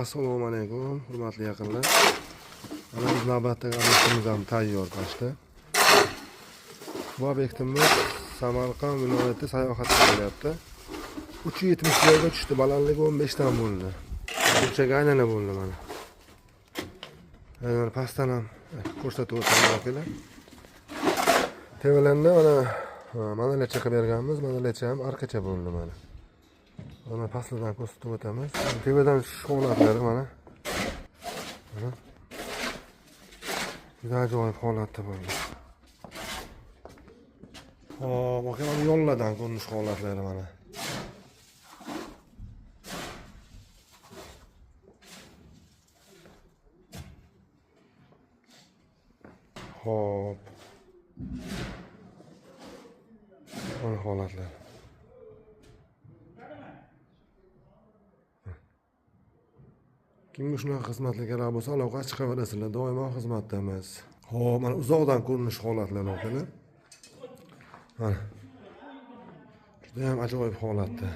Assalomu alaykum, hurmatli yaqinlar. Mana biz navbatdagi obyektimiz ham tayyor pashta. Bu obyektimiz Samarqand viloyati sayohatga kelyapti. 370 joyga tushdi, balandligi 15 dan bo'ldi. Burchak aylana bo'ldi mana. Mana pastdan ham ko'rsatib o'taman, akalar. Tevalarni mana manalacha qilib berganmiz, manalacha ham arkacha bo'ldi mana. Mana pastlardan ko'rsatib o'tamiz. Tevadan shu holatlari mana. Mana. Juda ajoyib holatda bo'ldi. Hop, aka, mana yo'llardan ko'rinish holatlari mana. Hop. Mana holatlar. Kimga shunaqa xizmatlar kerak bo'lsa, aloqa chiqaverasizlar, doimo xizmatdamiz. Hop, mana uzoqdan ko'rinish holatlari, akalar. Mana. Juda ham ajoyib holatda.